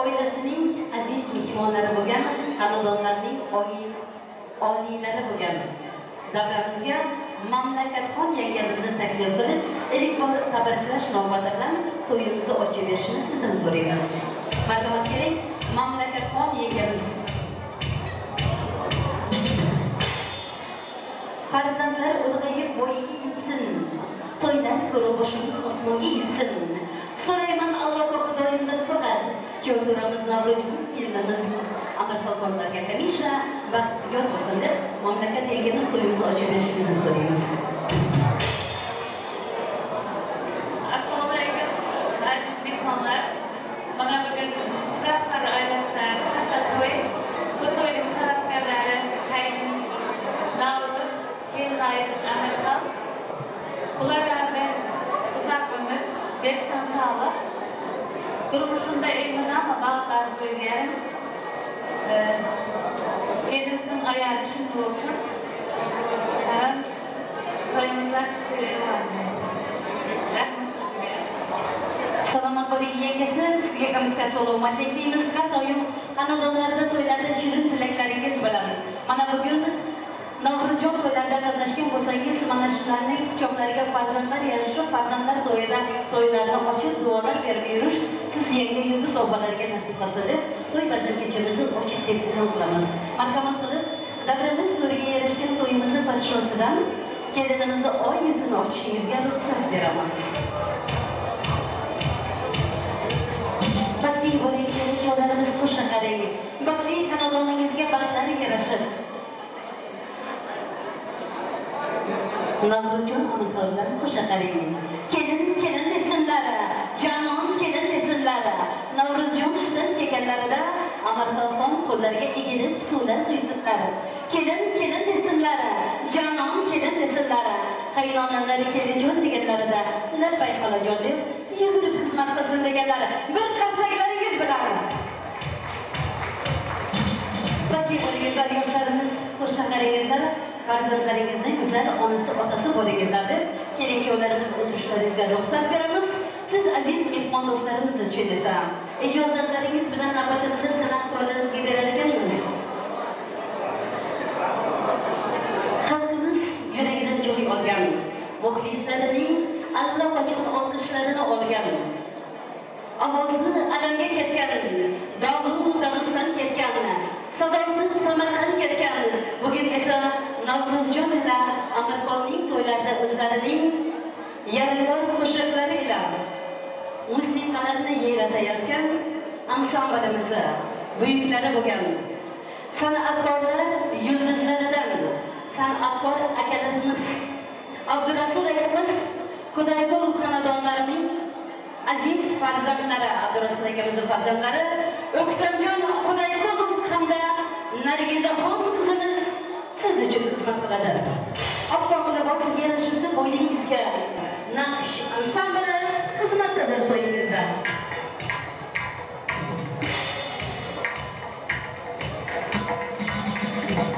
oilasining aziz mehmonlari bo'lgan, xonadonlarning oliylari bo'lgan davramizga Mamlakatxon yangamizni taklif qilib, ilk bor tabriklash navbati bilan to'yimizni ochib berishini sizdan so'raymiz. Marhamat keling, Mamlakatxon yangamiz. Farzandlar ulg'ayib bo'yiga yetsin, to'ylar ko'rib boshimiz osmonga yetsin. So'rayman Alloh Xudoyimdan faqat, kuyovto'ramiz Navro'zjon kelinimiz Amirxonlarga hamisha baxt yor bo'lsin deb mamlakat yangamiz to'yimizni ochib berishingizni so'raymiz. Assalomu alaykum aziz mehmonlar. Mana bugun Rahbar oilasida katta to'y. Bu to'yning san'atkorlari Qayin Navruz, kelinayimiz Amirxon. Ularga uzak ömür, berk can sağlık. Durmuşunda emin ama baxt arzu ediyorum. Elinizin ayağı düşündü olsun. Toyumuza çıkıyor. Salomat bo'ling yangasi, sizga komissiya salomat tilaymiz. Har doim xonadonlarda to'ylarda shirin tilaklaringiz bo'ladi. Mana bugun Navro'zjon to'ylarida qatnashgan bo'lsangiz, mana shularning quchoqlariga farzandlar yarashib, farzandlar to'yida to'ylarni ochib, duolar berib yurish siz yangi yulduz opalarga nasib qilsin deb to'y bazm kechamizni ochiq deb e'lon qilamiz. Marhamat qilib, davramiz to'riga yarashgan to'yimizni podshosidan kelinimizni oy yuzini ochishingizga ruxsat beramiz. Baxtli bo'ling, kelinlarimiz qo'sha qarang. Baxtli xonadoningizga baxtlar yarashib. Navro'zjon Amirxonlar qo'sha qarang. Kelin kelin desinlar, janon kelin desinlar. Navro'zjon ishdan kelganlarida Amirxon qo'llariga egilib suvlar quysinlar. Kelin kelin desinlar, janon kelin desinlar. Qaynonalari kelinjon deganlarida labbay xolajon deb yugurib xizmat qilsin deganlar. Bir qarsaklaringiz bilan. Baxtli bo'lingizlar yoshlarimiz, qo'sha qarangizlar. Farzandlaringizni go'zal onasi otasi bo'lingizlar deb kelin kuyovlarimiz o'tirishlaringizga ruxsat beramiz. Siz aziz mehmon do'stlarimiz uchun esa ijozatlaringiz bilan navbatimizni san'atkorlarimizga berar ekanmiz. Xalqimiz yuragidan joy olgan, muxlislarining allaqachon olqishlarini olgan, ovozi alamga ketgan, dog'u Dog'iston ketgan, sadosi Samarqand ketgan. Bugun esa Navro'zjon ila Amirxonning to'ylarida o'zlarining yarador qo'shiqlari ila musiqalarni yaratayotgan ansamblimizni buyuklari bo'lgan san'atkorlar yulduzlaridan san'atkor akalarimiz Abdurasul akamiz Xudoyqul xonadonlarining aziz farzandlari, Abdurasul akamizning farzandlari O'ktamjon Xudoyqulov hamda Nargizaxon qizimiz siz uchun xizmat qiladi. Oppoq libos yarashibdi bo'yningizga. Naqsh ansambli xizmatdadir to'yingizda. Thank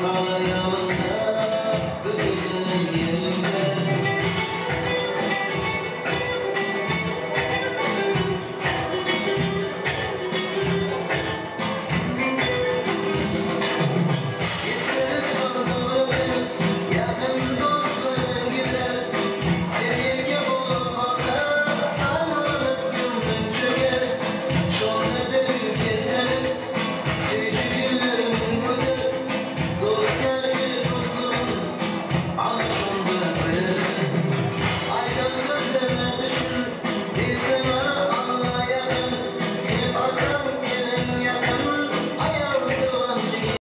Sana